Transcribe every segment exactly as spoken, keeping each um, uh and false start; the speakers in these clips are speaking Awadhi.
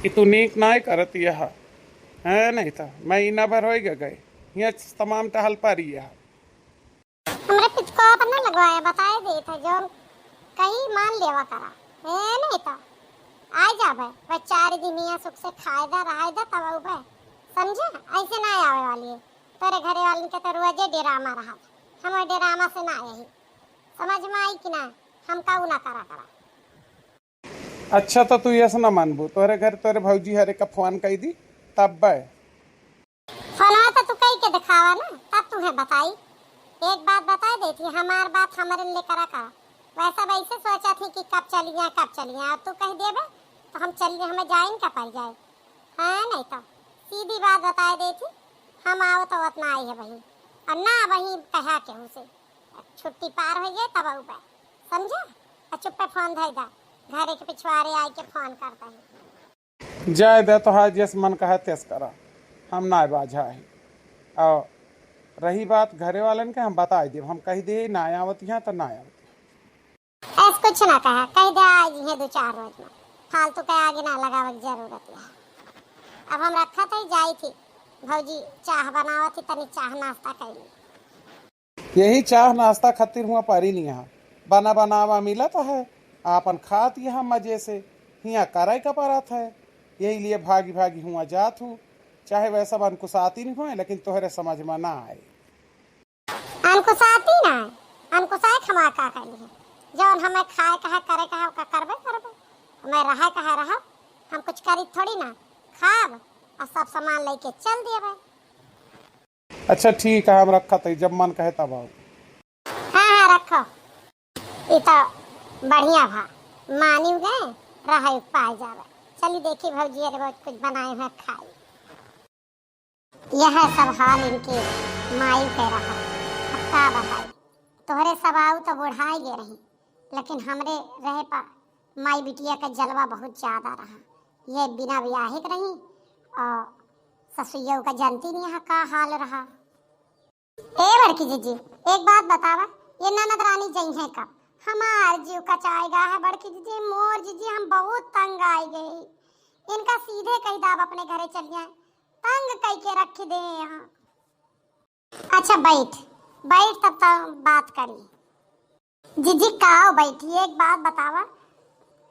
कि तू नीक नाय करत यह, हैं? नहीं तो मैं इना भर होई गए, हियाँ तमाम टहल पारी यह। हमरे पिचको पर ना लगवाए, बताए देत है, जौन कही मान लेवा करा, हैं? नहीं तो आ जाबे, बस चार दिन यहाँ सुख से खाए दा, रहाए दा, तब आउबे, समझे? ऐसे ना आवे वाली है। तोरे घरे वालन के तो रोजे डेरामा रहा, हम डेरामा से ना यही, समझ में आई कि ना? हम काऊ ना करा करा। अच्छा, तो तू यस ना मानबू, तोहरे घर तोरे भौजी हरे का फोन कई दी, तब बे। फोनवा तो तू कई के दिखावा ना, तब तुहे बताई। एक बात बताई देती, हमार बात हमरे ले करा करा। वैसा वैसे सोचा थी कि कब चलिया, कब चलिया, और तू कह देबे तो हम चलिए, हमें जाइन का पड़ जाए। हाँ, नहीं तो सीधी बात बताए देती, हम आओ तो उतना आई है वही, और ना वही कहा केहू से। छुट्टी पार हो जाए तब आउबे, समझा? और चुप्पे फोन धर दा, घरे के पिछवारे आई के फोन करता है। जाए दे, तोहार जस मन कहे तस करा, हम ना बाझा है। और रही बात घरे वालन के, हम बताई देब, हम कही दे ना आवत यहाँ तो ना आवत। ऐस कुछ ना कहा, कह दे आज ये दो चार रोज में, फालतू के आगे ना लगावे के जरूरत है। अब हम रखत है, जाई थी, भौजी चाह बनावत थी, तनी चाह नाश्ता कर ली। यही चाह नाश्ता खातिर हुआ पारी नहीं यहाँ, बना बनावा मिलत है, आपन खात यहाँ मजे से, हियाँ करे का परत है, यही लिए भागी भागी हुआ जात हूँ। चाहे वह सब अनकुसाती नहीं हुए, लेकिन तोहरे समझ में ना आए। अनकुसाती ना, अनकुसाए खमा का करी है, जौन हमें खाए कहा, करे कहा, ओका करबे करबे, हमें रहे कहा रहब, हम कुछ करी थोड़ी ना, खाब और सब सामान लेके चल दिए। अच्छा ठीक है, हम रखत है, जब मन कहे तब आओ। हाँ, हाँ, रखो। ई तो बढ़िया भा, मानी गए, रहे पाए जावे। चली देखी भौजी, अरे बहुत कुछ बनाए हैं खाई। यह सब हाल इनके माई के रहा। अब का बताई, तोहरे सब आऊ तो बुढ़ाई गए रही, लेकिन हमरे रहे पा माई बिटिया का जलवा बहुत ज्यादा रहा। ये बिना ब्याहे के रही और ससुइया का जानती नहीं है का हाल रहा। ए बड़की जीजी, एक बात बतावा, ये ननद रानी जई हैं कब? हमार जीव कचाए गा है बड़की जीजी, मोर जीजी, हम बहुत तंग आई गई। इनका सीधे कही दाब अपने घरे चल जाए, तंग कई के रख दे यहाँ। अच्छा बैठ, बैठ तब तक बात करी। जीजी काव बैठी, एक बात बतावा,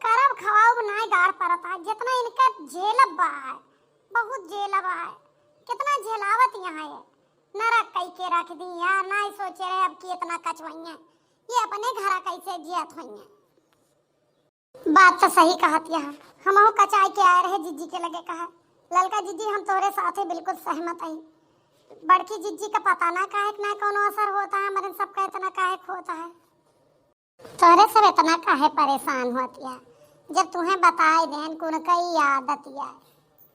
करब खवाऊ नाय गाड़ परत है, जितना इनका झेलब बा है, बहुत झेलब है, कितना झेलावत यहाँ है, नरक कई के रख दी यार, नाय सोचे रहे अब कि इतना कचवइया, ये अपने घरा कैसे जियत होइया। बात तो सही कहत यह, हमहू कचाई के आए रहे जिज्जी के लगे कहा, ललका जिज्जी हम तोहरे साथे बिल्कुल सहमत हई, बड़की जिज्जी का पता ना काहे के ना कौनो असर होता है, मरन सबका इतना काहे के होता है। तोहरे सब इतना काहे परेशान होत या, जब तुम्हें बताए देन कि उनका ई आदत या,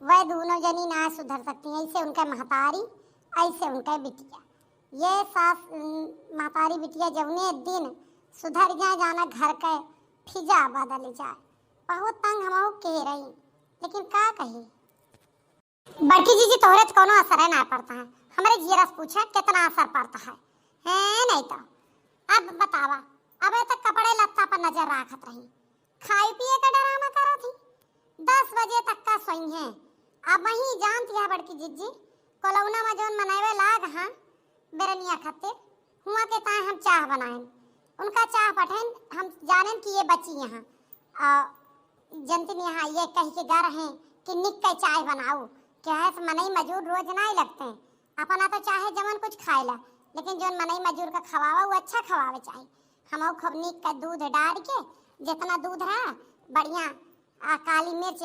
वह दोनों जनी ना सुधर सकती हैं, ऐसे उनके महतारी, ऐसे उनके बिटिया। ये सास, उम, महतारी बिटिया जौने दिन सुधर जाए, जाना घर के फिजा बदल जाए। बहुत तंग हमहू के रही, लेकिन का कही। बड़की जीजी, तोहरे त कौनो असर ना पड़ता है, हमरे जियरा से पूछा कितना असर पड़ता है, हैं? नहीं तो अब बतावा, अब तक कपड़े लत्ता पर नजर राखत रही, खाए पिए का डरामा करत ही, दस बजे तक का सोई हैं। अब वही जानत या बड़की जिज्जी, कोलौना में जौन मनैवे लाग हाँ बेरनिया खातिर, हुआ के ताए हम चाह बनाएन, उनका चाह पठेन, हम जानेन कि ये बची यहाँ। आ, जनतिन यहाँ ये कह के गा रहे कि निक के चाय बनाऊ, क्या है से मनई मजूर रोज नाई लगते हैं, अपना तो चाहे जमन कुछ खाए ला, लेकिन जौन मनई मजूर का खवावा वो अच्छा खवावे चाही। हमहू खूब निक का दूध डार के, जितना दूध रहा बढ़िया, आ, काली मिर्च,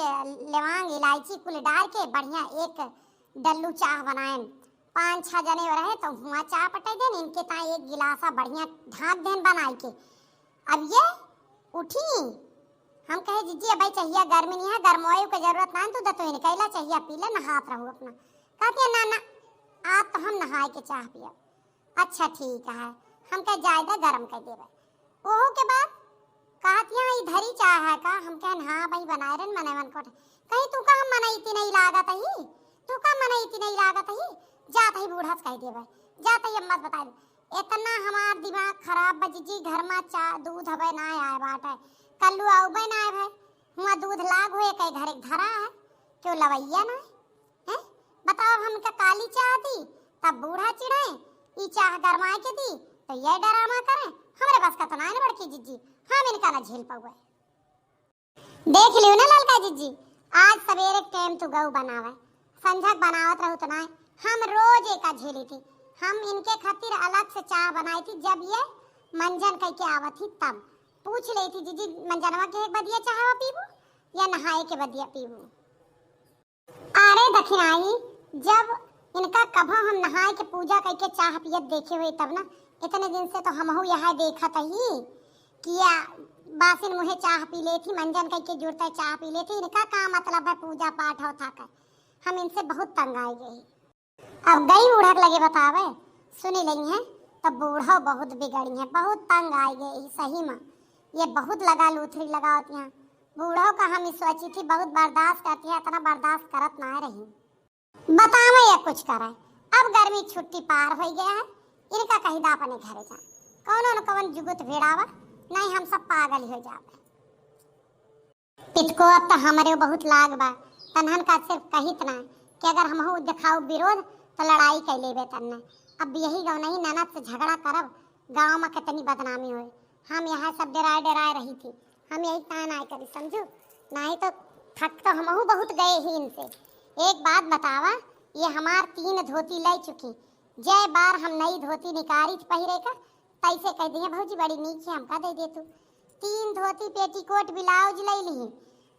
लवांग, इलायची कुल डार के बढ़िया एक डल्लू चाह बनाएन। पाँच छह जने रहे तो हुआ चाह पटाई देन, इनके ताए एक गिलासा बढ़िया ढाँक देन बनाई के। अब ये उठी, हम कहे, "जिज्जी, अब चाहिए गर्मी नहीं है, गरमोए के जरूरत ना है, तू दतोइन कैला चाहिए, पी ले, नहात रहू अपना।" कहती है, "ना, ना, आज तो हम नहाए के चाह पियब।" "अच्छा ठीक है," हम कहे, "जाए दे, गरम कर देबे।" ओहू के बाद कहत यहाँ, "ई धरी चाह है का?" हम कहन, "हाँ भाई, बनाए रहे मनैवन कोठे।" कहीं, "तू का हम मनई इतनी नहीं लागत ही, तू का मनई इतनी नहीं लागत ही, जात ही बूढ़ा से कह देबे, जात ही अम्मा से बताए दे।" इतना हमार दिमाग खराब बा जिज्जी, घर में चा-, दूध हबे ना आए बाटे, कल्लू आउबे ना आए भाई, हुआ दूध लाग हुए कई घर एक धरा है, क्यों लवैया ना है? हैं? बताओ, हम इनका काली चाह दी, तब बूढ़ा चिढ़ाए, ई चाह गरमाए के दी, तो ये डरामा करें। हमरे बस का तो ना है ना बड़की जिज्जी, हम इनका ना झेल पाउए। देख लियो ना ललका जिज्जी, आज सवेरे के टाइम तू गऊ बनावे, संझक बनावत रहू तो ना है, हम रोज एका झेली थी। हम इनके खातिर अलग से चाह बनाई थी, जब ये मंजन कह के आवत थी तब पूछ लेती, "जिज्जी, मंजनवा के एक बदिया चाहवा पीबू या नहाए के बदिया पीबू?" अरे दखिनाही, जब इनका कभो हम नहाए के पूजा कइके चाह पियत देखे हुए तब ना, इतने दिन से तो हमहू यहाँ देखत ही कि या बासिन मुहे चाह पी लेथी, मंजन कइके जुड़ते चाह पी लेथी। इनका का मतलब है पूजा पाठ होत है का? हम इनसे बहुत तंग आए गए। अब गई बूढ़ा के लगे बतावे, सुनी लई हैं, तब बूढ़ो बहुत बिगड़ी हैं, बहुत तंग आए गए ही सही में। ये बहुत लगा लूथरी लगावत हैं। बूढ़ो का हम सोची थी बहुत बर्दाश्त करती है, इतना बर्दाश्त करत ना रही। बतावे या कुछ करे, अब गर्मी छुट्टी पार हो गया है, इनका कही दा अपने घरे जा, कौनो न कौन जुगुत भिड़ावा, नहीं हम सब पागल हो जावे। पितको अब तो हमरे बहुत लाग बा, तनहन का सिर्फ कहित ना कि अगर हमहू दिखाऊ विरोध तो लड़ाई कर लेबे तन्ने। अब यही गाँव नहीं ननद से झगड़ा करब, गाँव में कितनी बदनामी होए। हम यहाँ सब डराए डराए रही थी, हम यही तान आए करी समझू, नहीं तो थक तो हमहू बहुत गए ही इनसे। एक बात बतावा, ये हमार तीन धोती ले चुकी, जय बार हम नई धोती निकारी पहिरे का, तैसे कह दिए भौजी बड़ी नीक है हमका दे दे तू। तीन धोती पेटीकोट ब्लाउज ले ली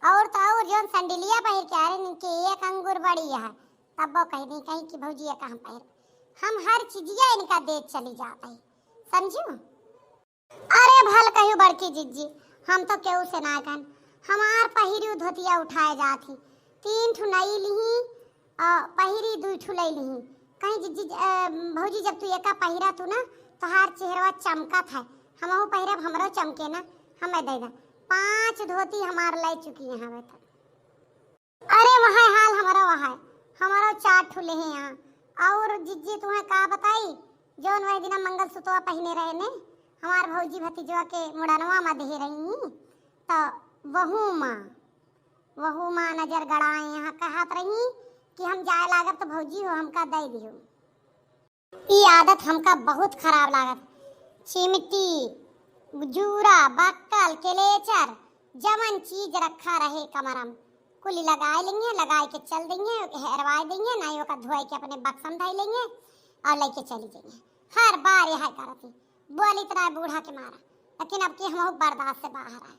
और तो और जौन संडिलिया पहिर के आ रहे इनके एक अंगूर बड़ी है, तब वो कह दी कहीं कि भौजी ये कहाँ पहिर, हम हर चीजिया इनका दे चली जाते हैं समझू। अरे भल कहू बड़की जिज्जी, हम तो केहू से ना कहन, हमार पहिरियो धोतिया उठाए जात ही, तीन ठू नई लिही और पहिरी दुई ठू लई लिही। कहीं जिज्जी, अ, भौजी जब तू एका पहिरा तू ना, तोहार चेहरवा चमकत है, हमहू पहिरब हमरो चमके ना, हमें दे दे। पांच धोती हमार ले चुकी हैं हमें तक। अरे वह हाल हमारा वह है, हमारा चार ठो लेहे यहाँ। और जिज्जी तुम्हें का बताई, जौन वह दिना मंगलसूत्रवा पहिने रहे ने, हमार भौजी भतीजवा के मुड़नवा में देहे रही, तो वहू माँ, वहू माँ नजर गड़ाए यहाँ कहत रही कि हम जाए लागब तो भौजी हो हमका दे दियो। ई आदत हमका बहुत खराब लागत। चिमटी, जूरा, बक्कल, केलेचर, जवन चीज रखा रहे कमरा में, कुल लगाए लेंगे, लगाए के चल देंगे, हेरवाए देंगे, नहीं ओका धोए के अपने बक्सा में धई लेंगे और लेके चली जाएंगे। हर बार यह करत ही, बोली इतना बूढ़ा के मारा, लेकिन अब की हम बर्दाश्त से बाहर आए।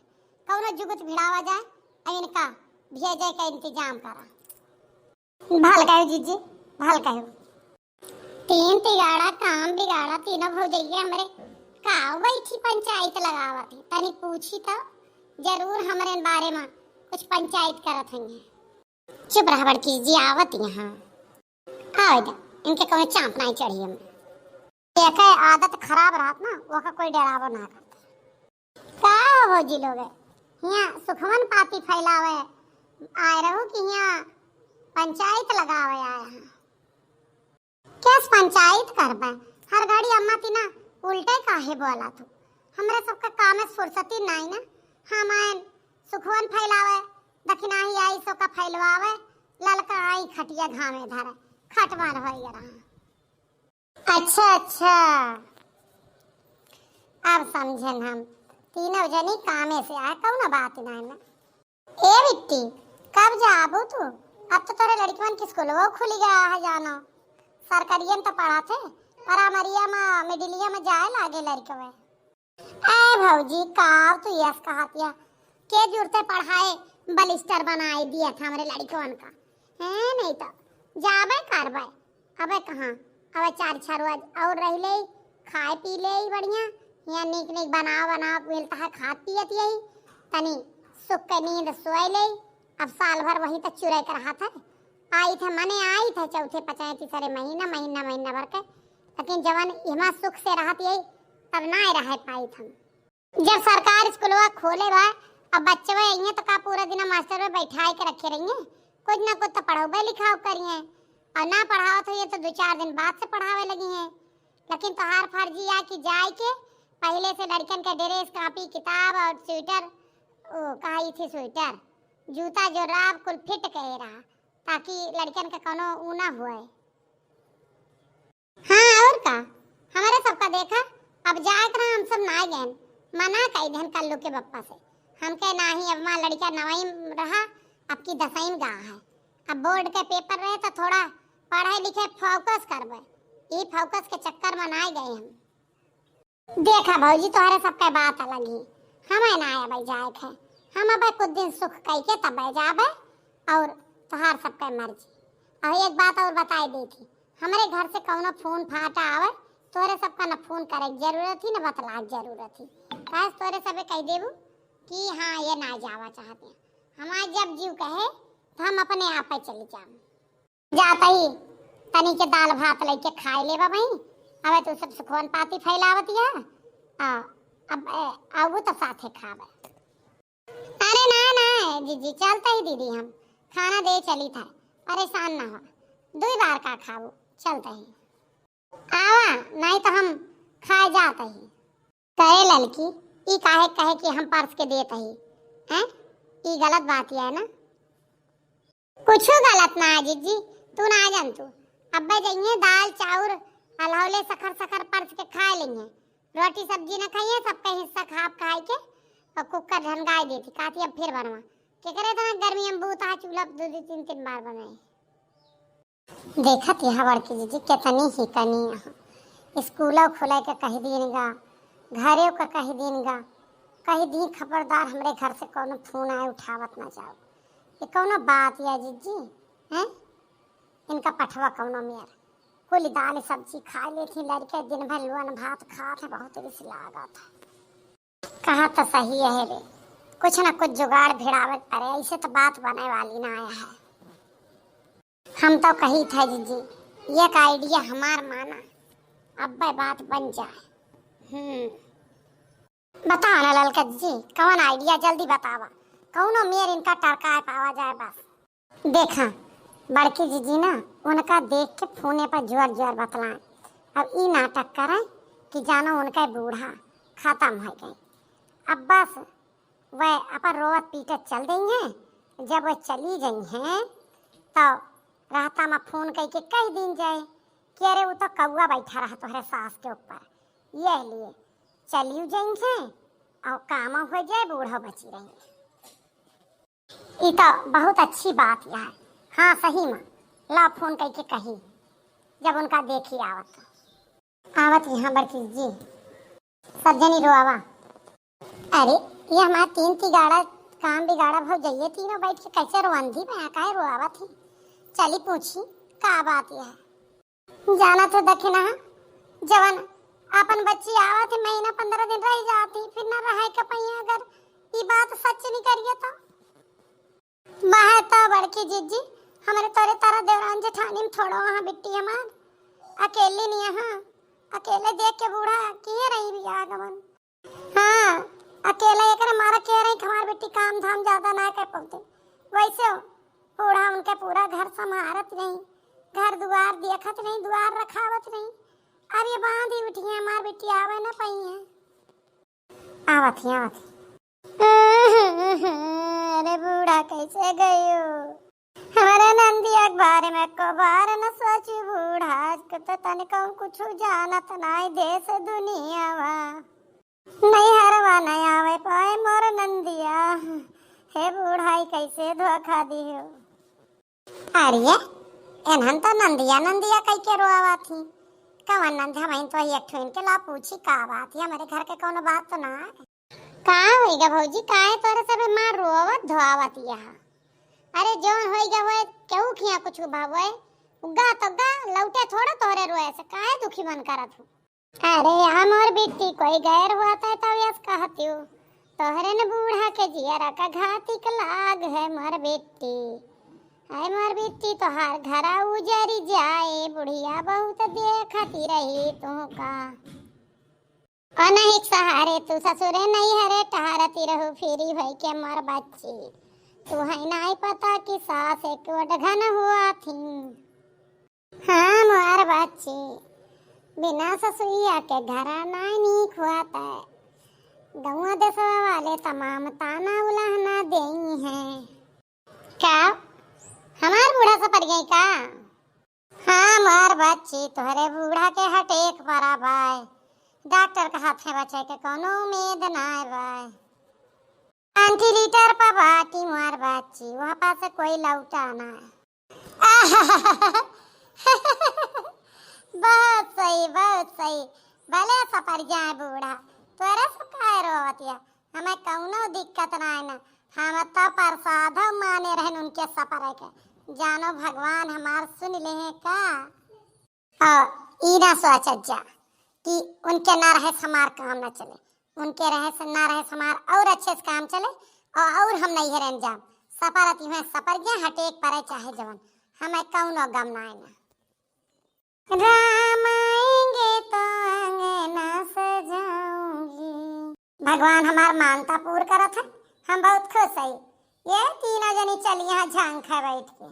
कौनो जुगत भिड़ावा जाए, अब इनका भेजे का इंतजाम करा। भल कहू जिज्जी, भल कहू। तीन तिगाड़ा काम बिगाड़ा, तीनों भौजैया हमरे काव बैठी पंचायत लगावत ही। तनी पूछी तो जरूर हमरे बारे में कुछ पंचायत करत होइहैं। चुप रह बड़की जी, आवत यहाँ। आवे दे, इनके कौनो चांप नाई चढ़ी हमरे। एके आदत खराब रहत ना, ओका कोई डरावो ना करत। का हो भौजी लोग, हियाँ सुखवन पाती फैलावे आए रहू कि हियाँ पंचायत लगावे आए हैं? कैस पंचायत करबे? हर घड़ी अम्मा तीना उल्टे काहे बोला तू? हमरे सबका काम में फुर्सती नाई ना। हम आयन सुखवन फैलावे, दखिनाही आई सो का फैलवावे, ललका आई खटिया घामे धरे, खटमल होई रहा। अच्छा, अच्छा, अब समझेन हम। तीनों जनी कामे से आए, कौनो बात नाई ना। ए बिट्टी, कब जाबू तू? अब तो तोरे लड़कवन के स्कूलवा खुल गया है जानो। सरकारियन तो पढ़ाथे, प्राइमरिया में, मिडिलिया में जाए लागे लड़कवे। ए भौजी, का तू यस कहतिया? के जुड़ते पढ़ाए बलिस्टर बनाए दिया था हमरे लड़कवन का। हैं, नहीं तो जाबे करबे। अबे कहाँ, अबे चार छह रोज और रह ले, खाए पी ले बढ़िया, यहाँ नीक नीक बनाव बनाव मिलता है, खात पियत यही, तनी सुख के नींद सोए ले। अब साल भर वही तो चुरे के रहत है। आई थे मने आई थे चौथे पचाए तीसरे महीना, महीना, महीना भर के, लेकिन जवन इमा सुख से रहत यही, तब ना रह पाई थे। जब सरकार स्कूलवा खोले बा, अब बच्चवे अइहें तो का पूरा दिन मास्टर में बैठाए के रखे रहिए? कुछ ना कुछ तो पढ़ाउबे लिखाउ करिए, और ना पढ़ावत होइए तो दो चार दिन बाद से पढ़ावे लगी हैं। लेकिन तोहार फर्जी आ कि जाए के पहले से लड़कन के ड्रेस, कॉपी, किताब और स्वेटर, ओ, कहा ई थी स्वेटर, जूता, जोराब कुल फिट कहे रहा। ताकि लड़कन का कौनो ऊ ना हुए। हाँ, और का, हमरे सबका देखा, अब जाए के रहा, हम सब ना गए, मना कई देहन कल्लू के बप्पा से। हम कहे, "नाही, अब माँ लड़का नवई में रहा, अब की दसई में गा है, अब बोर्ड के पेपर रहे तो थोड़ा पढ़े लिखे फोकस करबे, ई फोकस के चक्कर में ना गए हम।" देखा भौजी, तोहरे सबके बात अलग ही, हमें ना आवे जाए के, हम अबे कुछ दिन सुख कई के तबे जाबे और तोहार सबके मर्जी। और एक बात और बताई देती, हमरे घर से कौनो फोन फाटा आवे, तोहरे सबका न फोन करे के जरूरत ही, न बतला के जरूरत ही। काहे तोहरे सबे कह देबू कि हाँ, ये ना जावा चाहते हैं। हमार जब जीव कहे तो हम अपने आप ही चली जाम। जात ही तनी के दाल भात लइके खाए लेबा बहिन। अबे तू सब सुखवन पाती फैलावत या। आ, अब, ए, आऊ तो साथे खाबे। अरे ना, ना, जीजी, चलत ही दीदी हम। खाना दे चली था, परेशान ना हो। दुई बार का खाबू, चलत ही। आवा, नहीं तो हम खाए जात ही। कहे ललकी, ई काहे कहे कि हम परस के देत ही? हैं? ई गलत बात ही है ना? कुछ गलत ना है जीजी, तू ना जान तू। अब्बे जइहे दाल चाउर अलहौले सखर सखर परस के खाए लेंगे। रोटी सब्जी न खाइए, सबका हिस्सा खाप खाए के और कुकर ढनगाए देती। काती अब फिर बनवा। के करे इतना गर्मी में बूता है, चूल्हा दो दो तीन तीन बार बनाए। देखत यहाँ बड़की जीजी कितनी ही कनी यहाँ। स्कूलों खुले के कही दिन गा, घरे का कही दिन गा, कही दी खबरदार हमरे घर से कौनो फोन आए उठावत ना जाओ। ये कौनो बात या जीजी, हैं? इनका पठवा कौनो मेर। कुल दाल सब्जी खा लेती लड़के, दिन भर लुअन भात खात है, बहुत रिस लागत है। कहा तो सही है रे, कुछ ना कुछ जुगाड़ भिड़ावे के पड़े, ऐसे तो बात बने वाली ना आया है। हम तो कही था जीजी, एक idea हमार माना, अब्बे बात बन जाए। हम्म, बतावा ना ललका जीजी, कौन idea, जल्दी बतावा, कौनो मेर इनका टरकाए पावा जाए बस। देखा बड़की जीजी ना, उनका देख के फोने पर जोर जोर बतलाए। अब ई नाटक करे कि जानो उनका बूढ़ा खत्म हो गए। अब बस वह अपन रोवत पीटत चल देइहैं। जब वह चली जइहैं तो रास्ता में फोन करके कह दीन जाए कि अरे वो तो कौआ बैठा रहा तोहरे सास के ऊपर, ये लिए चलियो जइहैं और काम हो जाए, बूढ़ो बची रही। ई तो बहुत अच्छी बात है। हाँ, सही में। ला फोन करके कही, जब उनका देखी आवत। आवत यहाँ बड़की जी, सब जनी रोआवा। अरे, ये हमार तीन तिगाड़ा काम बिगाड़ा भौजइये, तीनों बैठ के कैसे रोअन दी बा, काहे रोआवत ही? चली पूछी, का बात है? जाना तो दखिना, जवन अपन बच्ची आवत ही, महीना पंद्रह दिन रह जाती, फिर न रहे के पइया, अगर ई बात सच निकरिए तो। बाहे तो बड़की जीजी, हमरे तोरे तारा देवरान जेठानी में थोड़ो वहाँ बिट्टी हमार। अकेली नहीं यहाँ, अकेले देख के बूढ़ा किए रही बियाह गवन। हाँ, अकेले एकरे मारा किए रही, हमार बिट्टी काम धाम ज्यादा ना कर पाते। वैसे हो, बूढ़ा उनके पूरा घर संभारत रही, घर दुआर देखत रही, दुआर रखावत रही। अब ये बांध ही उठी है, हमार बिट्टी आवे ना पइहैं। आवत ही, आवत ही। अरे बूढ़ा कैसे गयो? हमारे नंदिया के बारे में को बार न सोची बूढ़ा, आज के तो तनिको कुछ जानत नाई देश दुनिया वा। नैहरवा न आवे पाए मोर नंदिया, हे बूढ़ा ई कैसे धोखा दियो। अरे, एनहन तो नंदिया नंदिया कह के रोआवत ही। कवन नंद? हम तो एक ठो इनके ला पूछी का बात है, हमारे घर के कोनो बात तो ना है। का होइगा भौजी, काहे तोरे सबे मार रोआवत धोआवत यहाँ? अरे जौन होइगा होए, केहू खिया कुछ भावे, गा तो गा, लौटे थोड़ा तोरे रोए से, काहे दुखी मन करत हूँ? अरे आ मोर बिट्टी, कोई गैर हुआ था तो यस कहतियो, तोहरे न बूढ़ा के जियरा का घातिक लाग है मोर बिट्टी। हाय मोर बिट्टी, तोहार घरा उजरी जाए, बुढ़िया बहुत देखती रही तू का। अनहिक सहारे तू ससुरे नैहरे टहरती रहू, फिरी भई के मोर बच्ची। तू है नाई पता कि सास एक ओट घन हुआ थी। हाँ मोर बच्ची, बिना ससुइया के घरा नाई नीक हुआ तै। गौआ देसवा वाले तमाम ताना उलाहना देई हैं। का? हमार बूढ़ा का? हाँ, मोर बच्ची, तोहरे बूढ़ा के हटेक परा बाय। डॉक्टर कहत है बचे के कौनो उम्मीद नाय बाय। वेंटिलेटर पर बाटी मोर बच्ची, वहाँ पास कोई लौटा ना। बहुत सही, बहुत सही। भले सपर जाए बूढ़ा, तोरे से काहे रोवतिया? हमें कौनो दिक्कत ना है ना। हम तो प्रसाद माने रहन उनके सपर के। जानो भगवान हमार सुन ले हैं का? और ई ना सोचत जा कि उनके ना रहे से हमार काम ना चले, उनके रहे से ना रहे से हमार और अच्छे से काम चले और, और हम नहीं हेरन जाम। सपर अति हुए सपर गया, हटेक परे चाहे जवन, हमें कौनो गम ना है ना। राम आएंगे तो अंगना सजाऊंगी। भगवान हमार मानता पूर करत है, हम बहुत खुश है। ये तीनों जनी चली यहाँ झांक है बैठ के।